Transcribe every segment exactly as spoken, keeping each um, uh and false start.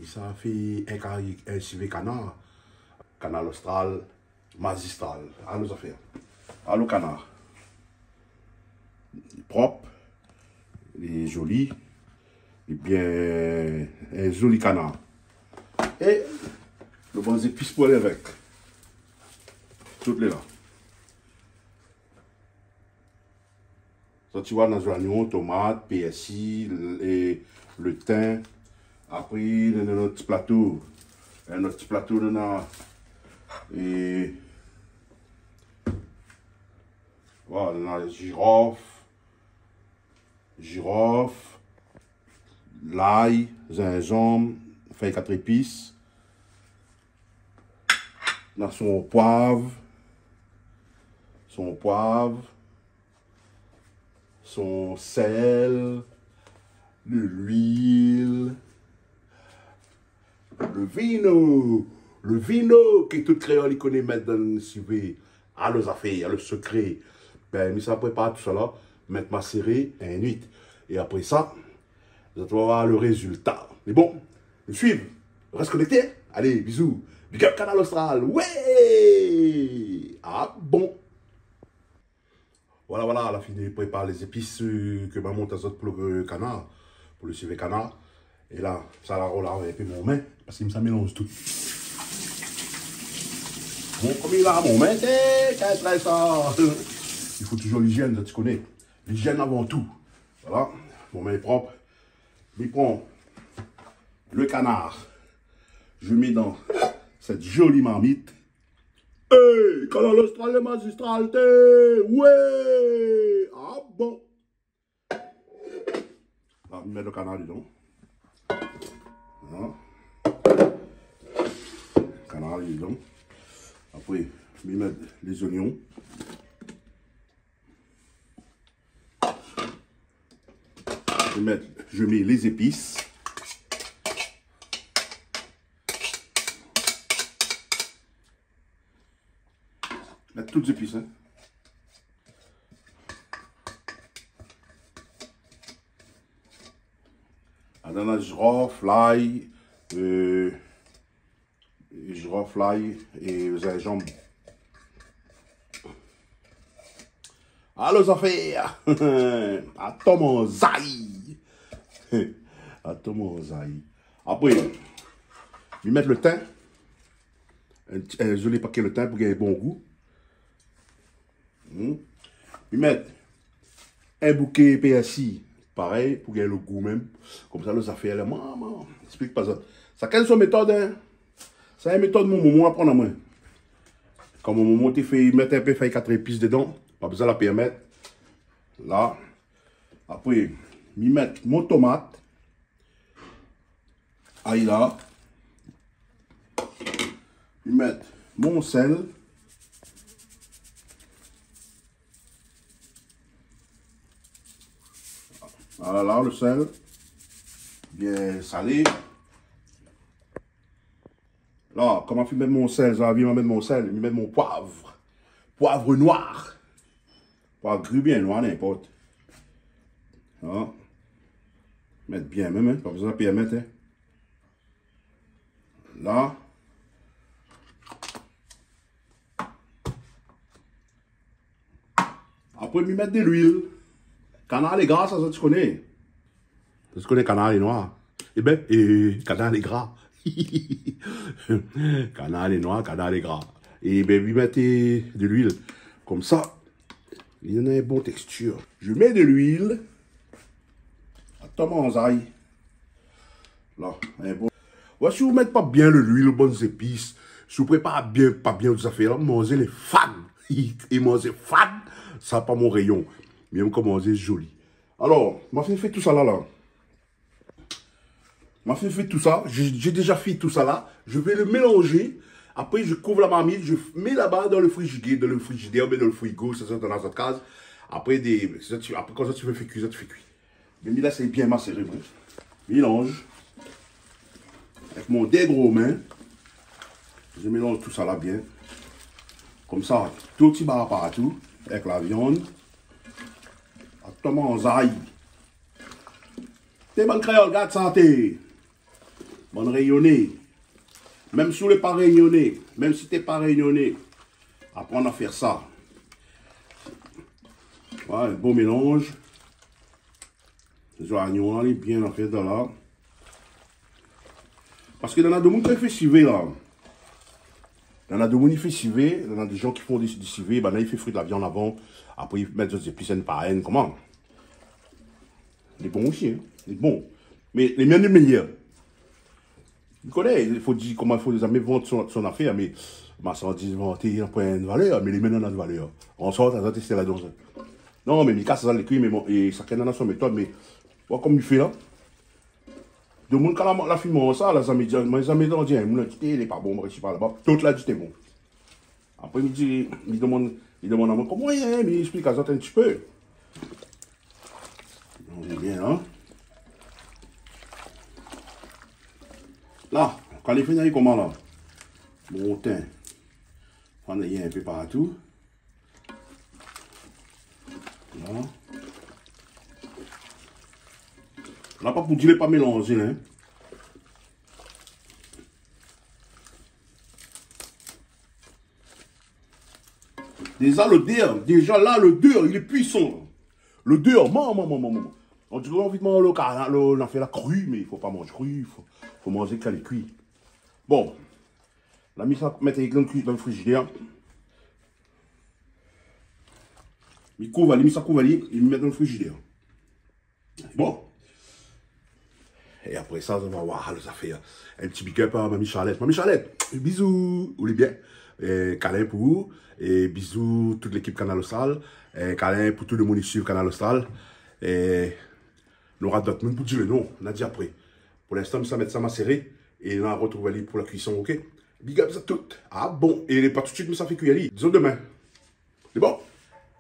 Sa fé in kari, in sivé kanar. Kanal Austral, mazistral. Alon zafèr. Alon kanar. Prop. Lé zoli. Lé bien, in zoli kanar. É lo bann zépis pou alé avèk. Tout lé la. Sa ti voi, na zoignon, tomat, pèrsi, é lo tin. Apré, na, na not ti plato. É, not ti plato, na, na, é, voilà, na zirof, zirof, lay, zinzanm, fèy kat épis. Na son poiv, son poiv, son sèl, de luil, lo vino, lo vino ke tout kréol i koné mèt dan sivé. Alon zafèr, lo sekré. Bin, mi sa prépar tousala, mèt maséré in nuit. É apré sa, zot va voir lo rézilta. Mé bon, nou suiv, rès konèkté. Alé, bizou. Big up Kanal Austral. Ouais. Ah bon. Voilà, voilà, la fini prépar lé zépis, euh, ke ma mont azot pou lo, euh, kanar, pou lo sivé kanar. É la, sa la rola avèk mon min, parske mi sa mélanz tout. Bon, kom li la mon min, té, kèl trè sa. I fo touzour lizièn, sa ti koné. Lizièn avan tou. Voilà, mon min lé prop. Mi pran lo kanar. Je mets dans cette jolie marmite. Hey, Kanal Austral, lé mazistral, té. Ouais. Ah bon. La, mi mèt lo kanar dedan. Voilà. Kanar dedan. Apré, mi mèt lé zoignon. Je mets, je mets les épices. Mèt tout zépis, in. Adan na zirof, lay, euh, zirof, lay é zinzanm. Alon zafèr. Atann manzay. Atann manzay. Apré, mi mèt lo tin. In ti, in zoli pakèt lo tin pou gingn bon gou. Hmm. Mi mèt in bouké pèrsi, parèy, pou gingn lo gou mèm. Komsa, lo zafèr la, momon, mi ésplik pa zot. Shakinn son métod, in. Sa in métod mon momon la aprann amoin. Kan mon momon té fé, mèt in pé fèy kat épis dedan, pa bezoin la pèrmèt. La. Apré, mi mèt mon tomat. Ay la. Mi mèt mon sèl. Voilà, la, lo sèl. Bien salé. La, kom ma fine mèt mon sèl, sa vi, ma mèt mon sèl, mi mèt mon poiv. Poiv noir. Poiv gri oubien noir, ninport. An. Mèt bien mèm, in. Pa bezoin pèrmèt, in. La. Apré, mi mèt de luil. Kanar lé gra, sa, sa, ti koné. Zot i koné kanar lé noir. Ében, é, kanar lé gra. Kanar lé noir, kanar lé gra. Ében, mi mèt, é, de luil. Komsa, li néna in bon tékstir. Je mets de l'huile. Atann manzay. La, in bon. Wé, si ou mèt pa bien lo luil, bann zépis, si ou prépar bien, pa bien zafèr la, manzé lé fad. É manzé fad, sa pa mon réyon. Mi yèm kan manzé zoli. Alor, ma fine fé tousala, la. Ma fine fé tousa, j'ai, j'ai déjà fait tout ça là. Je vais le mélanger. Après, je couvre la marmite, je mets là-bas dans le frigidaire, dans le frigidaire, oubien dans le frigo, sa, sa, dan zot kaz. Apré, dé, sa, ti, apré, kan sa, ti vé fé kui, sa, ti fé kui. Mé mi la, sé bien maséré, bon. Mélanz. Avèk mon dé gro min, je mélanz tousala bien. Komsa, tout i bar partou, avèk la viann. Atann manzay. Té bann kréol, gard sa, té. Bann Rényoné. Mèm si ou lé pa Rényoné, mèm si té pa Rényoné, aprann a fé sa. Voilà, in bon mélanz. Zoignon la, lé bien afé dan la. Parske nana demoun ki fé sivé la. Nana demoun i fé sivé, nana dé jan ki fé dé, dé sivé, banna i fé frir la viann avan, apré i mèt zot zépis in par in, koman. Lé bon osi, in. Lé bon. Mé lé mienn lé méyèr. Ou koné, i fo di koman, i fo zamé vann son, son afèr, mé marsandiz vanté na poin de valèr, mé lé mienn néna de valèr. An sort, sa, sa, sé la donzèr. Non, mé mi kas sa lé kui, mé bon, é shakinn néna son métod, mé, bon, kom mi fé la. Demoun kan la, la fine manz sa, la zamé di, moin zamé antann di, in moun la di té lé pa bon, moin rési pa laba. Tout la di té bon. Apré, mi di, mi domann, mi domann amoin koman i lé, mi ésplik azot in ti pé. Donk, lé bien, in. La, kan lé fini, koman la ? Bon, tin. Fane in pé partou. La. La, pa pou di lé pa mélanzé, in. Déza lodèr, déza la, lodèr, lé puisan. Lodèr, maman, maman, maman. On diré anvi manz lo kana-, lo, lafèr la kri, mé i fo pa manz kri, i fo, fo manz kan lé kui. Bon. La, mi sa mèt ali dan kui-, dan frizidèr. Mi kouv ali, mi sa kouv ali, é mi mèt dan frizidèr. Bon. É apré sa, nou va oir lé zafèr. In ti big up a Mami Charlette. Mami Charlette, bizou, ou lé bien ? É, kalin pou ou. É bizou tout lékip Kanal Austral. É, kalin pou tout demoun i suiv Kanal Austral. É, nora dot moun pou di lo non, na di apré. Pou linstan, mi sa mèt sa maséré. É nou artrouv ali pou la kuison, OK ? Big up sa tout. A bon, é lé pa tout suit, mi sa fé kui ali. Dizon domin. Lé bon.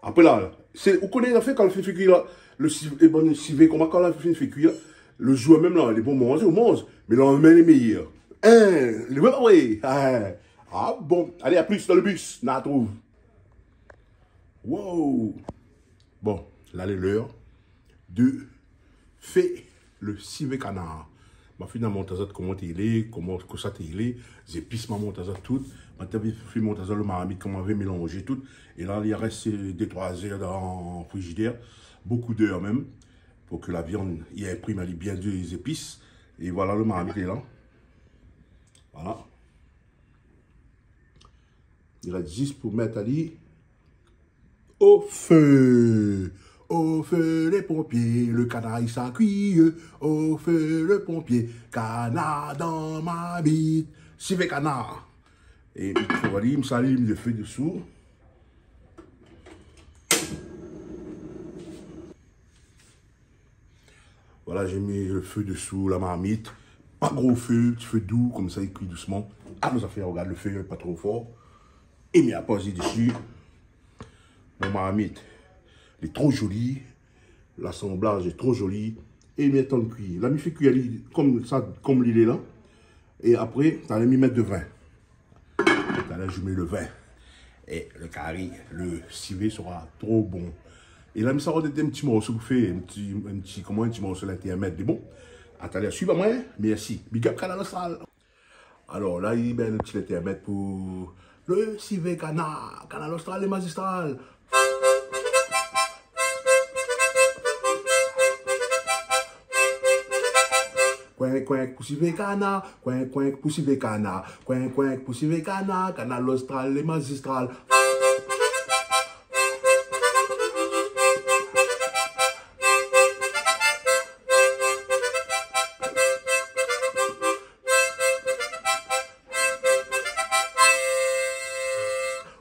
Apré la, sé, ou koné zafèr kan fé, fé kui la, lo si-, é bon, sivé, koman kan la fine fé kui la, lo zour mèm la, lé bon manzé, ou manz, mé landmin lé méyèr. In, lé vré, oui. A, a bon. Alé, a plis dan lo bis, na artrouv. Wow. Bon, la lé lèr de fé lo sivé kanar. Ma fine amont azot koman té lé, koman, kosa té lé, zépis ma amont azot tout. Ma té fine amont azot lo marmit, koman mavé mélanzé tout. É la, li rès dé troi zèr dan frizidèr. Bokou d'èr mèm. Pou ke la viann i inprim ali bien dé zépis. É voilà, lo marmit lé la. Voilà. I rès zis pou mèt ali o fé. O fé lé ponpié, lo kanar i sa kui. O fé lé ponpié, kanar dan marmit. Sivé kanar. É pi, ou voi, mi sa alim lo fé dosou. Voilà, j'ai mis le feu dessous la marmite. Pa gro fé, ti fé dou, konmsa i kui dousman. A, nou sa fé, rogard, lo fé lé pa tro for. É mi apoz ali desi. Mon marmit lé tro zoli. Lasanblaz lé tro zoli. É mi atann kui. La, mi fé kui ali konmsa, konm li lé la. É apré, talèr mi mèt do vin. Talèr mi mèt lo vin. É lo kari, lo sivé sera tro bon. É la, mi sa rod in ti morso pou fé in ti, in ti, koman, in ti morso lintèrmèd. Mé bon, a talèr, suiv amoin. Mèrsi. Big up Kanal Austral. Alor, la, i bin, lo ti lintèrmèd pou lo sivé kanar. Kanal Austral, lé mazistral. Kouin, kouin, pou sivé kanar. Kouin, kouin, pou sivé kanar. Kouin, kouin, pou sivé kanar. Kanal Austral, lé mazistral.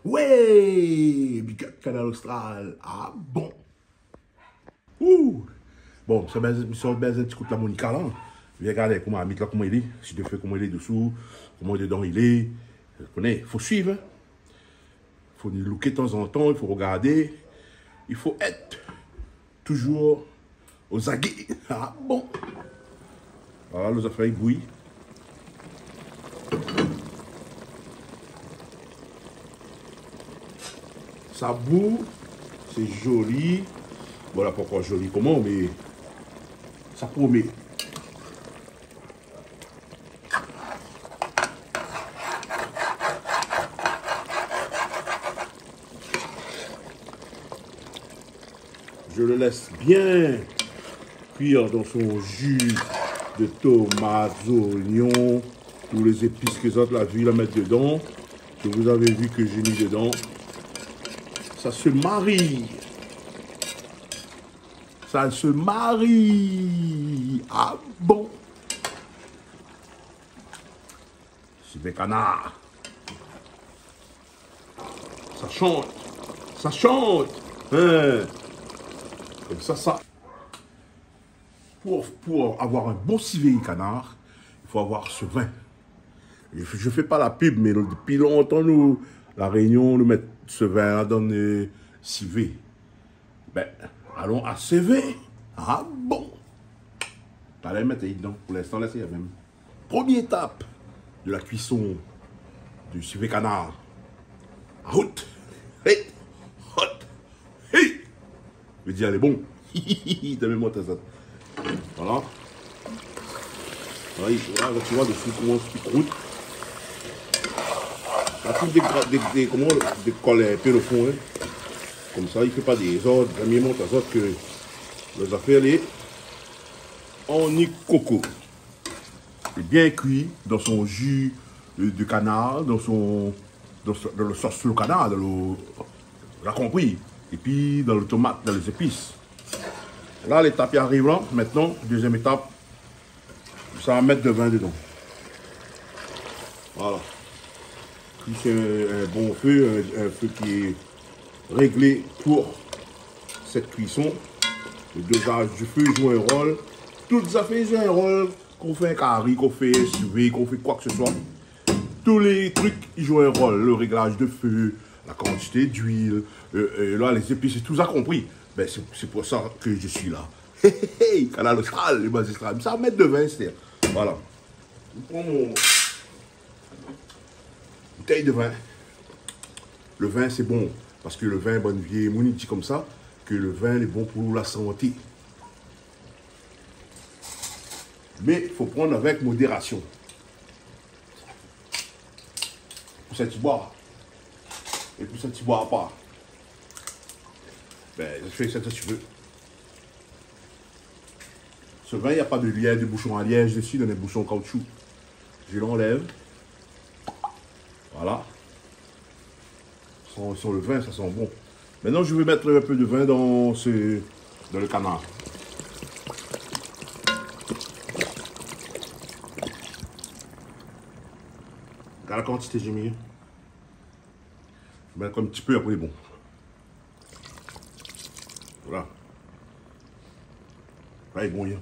Wé, big up Kanal Austral. A bon. Ou. Bon, sa bèz, sa bèz in ti kout larmonika la. Vien gard koman marmit la, koman i lé. Si do fé, koman i lé dosou. Koman dedan i lé. Ou koné, fo suiv, in. Fo ni louké tanzantan, i fo rogardé. I fo èt touzour o zagé. A bon. Voilà, lo zafèr i bouy. Sa bouy, sé zoli. Bon, la pankor zoli koman, mé sa promé. Je le laisse bien cuire dans son jus de tomates, oignons, tous les épices ke zot la vi la mèt dedan, que vous avez vu que j'ai mis dedans. Ça se marie. Ça se marie. Ah bon ? Sivé kanar. Ça chante. Ça chante. Hein. Konmsa, sa. Pour, pour avoir un bon sivé kanar, il faut avoir ce vin. Je, je fais pas la pub, mais depi lontan, nou, La Rényon, nou mèt se vin la dan le sivé. Ben, alon a se vin. Ah bon ? Talèr mèt ali dedan. Pou linstan, lès ali mèm. Première étape de la cuisson du sivé kanar. Out. Hey. Hot. Hey. Vé dir, lé bon. Té mèm moin, té sa. Voilà. Voilà, i, la, la, tu vois, desi, koman i krout. La, tout dé, dé, dé, koman, dékol in pé le fon, hein. Konmsa, i fé pa dézord. Mié mont azot ke lé zafèr, lé an ni koko. Lé bien kui dan son ji, euh, de kanar, dan son, dan son, dan le sos le kanar, dan le, la konpri. Épi dan le tomat, dan lé zépis. La, létap i ariv la. Mintnan, dézièm étap, sa va mèt de vin dedan. Voilà. Kui sé in, in bon fé, in, in fé ki lé réglé pou sèt kuison. Le dozaz du fé i zoué in rol. Tout zafèr i zoué in rol. Kan ou fé in kari, kan ou fé in sivé, kan ou fé koi ke se soi, tout lé trik i zoué in rol. Le réglaz de fé, la kantité d'luil, euh, euh, la, lé zépis, tout sa konpri. Ben, sé, sé pou sa ke mi lé la. Hey, hey, hey, Kanal Austral, lé mazistral. Sa va mèt de vin, sé, voilà. Mi pran mon boutèy de vin. Le vin, sé bon. Parske le vin, bann vié moun i di konmsa, ke le vin lé bon pou la santé. Mé fo pran avèk modérasion. Pou sat i boi. É pou sat i boi pa. Ben, fé sak ou vé. Se vin, na pa de lièz, de boushon a lièz desi, dan in boushon kaoutshou. Je l'enlève. Voilà. San, san le vin, sa i san bon. Mintnan, mi sa mèt in pé de vin dan se, dan le kanar. Gard la kantité mi mèt. Mi mèt in ti pé, apré, bon. Voilà. La, lé bon, hein.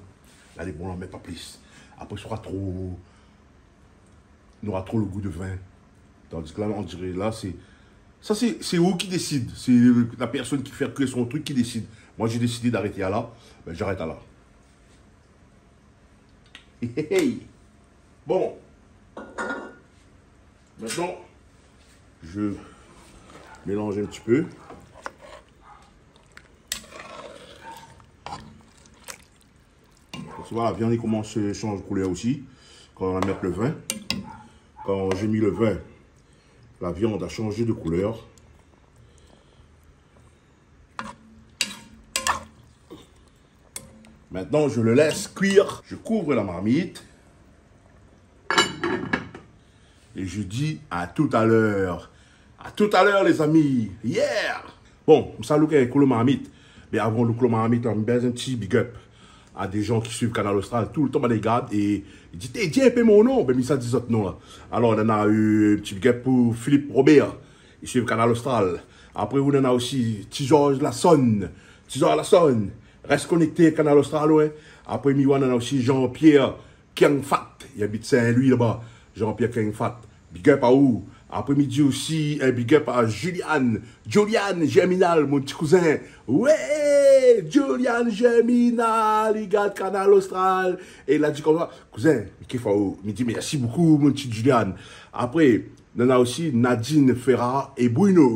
La, lé bon, la, mé pa plis. Apré, sra tro, nora tro le gou de vin. Tandis ke la, on diré, la, sé, sa, sé, sé ou ki désid. Sé la pèrsone ki fé kui son trik ki désid. Moin, mi la désid arèt la. Ben, mi arèt la. Hey, hey. Bon. Mintnan, mi mélanz in ti pé. Ou voi, la viann i komans shanj koulèr osi. Kan ou la mèt le vin, kan mi la mèt le vin, la viann la shanj de koulèr. Maintenant, je le laisse cuire. Je couvre la marmite. Et je dis à tout à l'heure. À tout à l'heure, les amis. Yeah! Bon, mi sa louk in kou le marmit. Mé avan louk le marmit, mi bèz in ti big up à des gens qui suivent Kanal Austral. Toultan, ben, i gard é i di, « Té, di in pé mon non. » Ben, mi sa di zot non, la. Alor, nana, euh, in ti big up pou Philippe Robert. I suiv Kanal Austral. Apré, ou nana osi Ti Georges Lassonne. Ti Georges Lassonne. Rès konèkté Kanal Austral, oué. Apré, mi oi nana osi Jean-Pierre Kiangfat. I abit Saint-Louis laba. Jean-Pierre Kiangfat. Big up à ou. Apré, mi di osi in big up à Juliane. Juliane Germinal, mon ti kouzin. Oué, Juliane Germinal, i gard Kanal Austral. É la di konmsa, « Kouzin, mi kif aou. » Mi di, « Merci beaucoup, mon ti Juliane. » Apré, nana osi Nadine Ferrard é Bruno.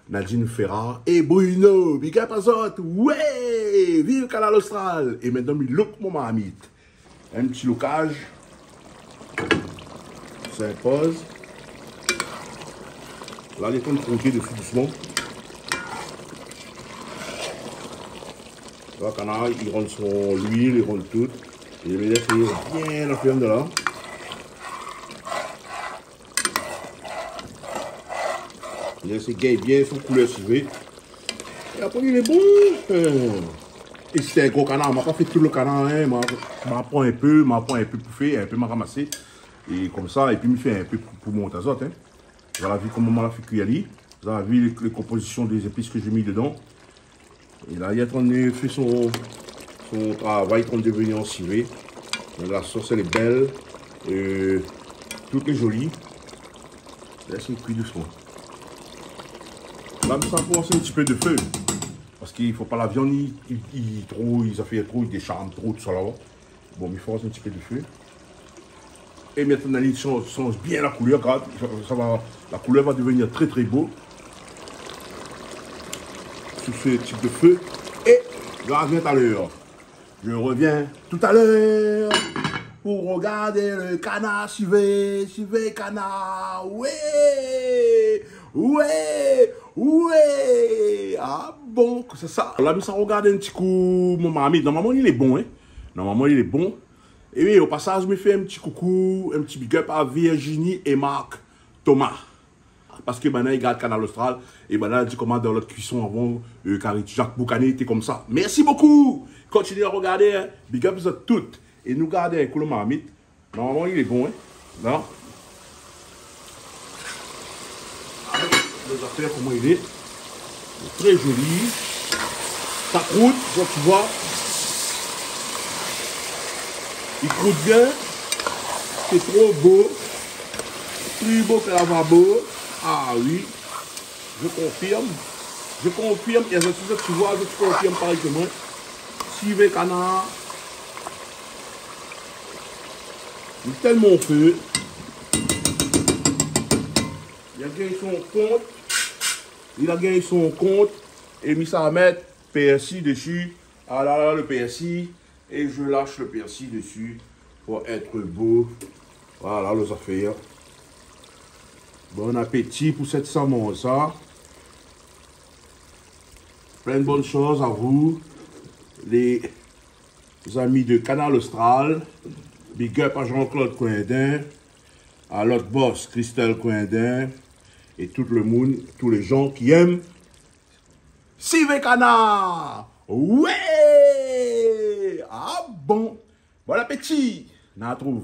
Nadine Ferrard é Bruno, big up à zot. Oué, viv Kanal Austral. É mintnan, mi louk mon marmit. In ti loukaz. Sa i poz. La, lé tan froté desi dousman. Lo kanar, li rann son luil, li rann tout. É mi lès bien la fèrm de la. Lès gingn bien son koulèr sivé. É apré, li lé bon. Euh. É sé in gro kanar, ma pa fé tout lo kanar, in. Ma, ma pran in pé, ma pran in pé pou fé, in pé ma ramasé. É konmsa, épi mi fé in pé pou, pou mont azot, in. Zot la vi koman ma la fé kui ali. Zot la vi lé, lé konpozision dé zépis ke mi la mi dedan. É la, li lé antrin de fé son, son travay, antrin de devnir an sivé. Donk la sos, èl lé bèl. Euh, tout lé zoli. Lès ali kui dousman. La, mi sa fors in ti pé de fé. Parske i fo pa la viann, li, li, li tro, li, sa fé tro, li désharn tro, tousala. Bon, mi fors in ti pé de fé. É mintnan, li sanz, sanz bien la koulèr, gard, sa, sa va, la koulèr va devnir trè, trè bo sou se tip de fé. É je reviens tout à l'heure. Je reviens tout à l'heure pour regarder le canard sivé, sivé kanar. Oué, oué, oué. Ah bon, ke sé sa. La, mi sa rogard in ti kou mon marmit. Normalman, li lé bon, in. Normalman, li lé bon. É oui, o pasaz, mi fé in ti koukou, in ti big up à Virginie et Marc Thomas. Parske banna i gard Kanal Austral, é banna la di koman dan lot kuison avan, euh, kari Ti Jak boukané té konmsa. Mèrsi bokou. Kontinié a rogardé, in. Big up zot tout. É nou gard in kou lo marmit. Normalman, li lé bon, in. La. Lo zafèr, koman li lé. Lé trè zoli. Sa krout, donk, ou voi. Li krout bien. Sé tro bo. Pli bo ke lavabo. Ah oui. Je confirme. Je confirme. É zot, zot, ou voi, zot i konfirm parèy ke moin. Sivé kanar. Li lé tèlman fé. Li la gingn son kont. Li la gingn son kont. É mi sa mèt pèrsi dési. Ah la la, le persil. Et je lâche le persil dessus pour être beau. Voilà, lo zafèr. Bon appétit pou sèt sa manz sa. Plein de bonnes choses à vous, les amis de Kanal Austral. Big up à Jean-Claude Coindin, à l'autre boss, Christelle Coindin, et tout le monde, tous les gens qui aiment Sivé kanar. Oué. Ah bon. Bon appétit. Na trouv.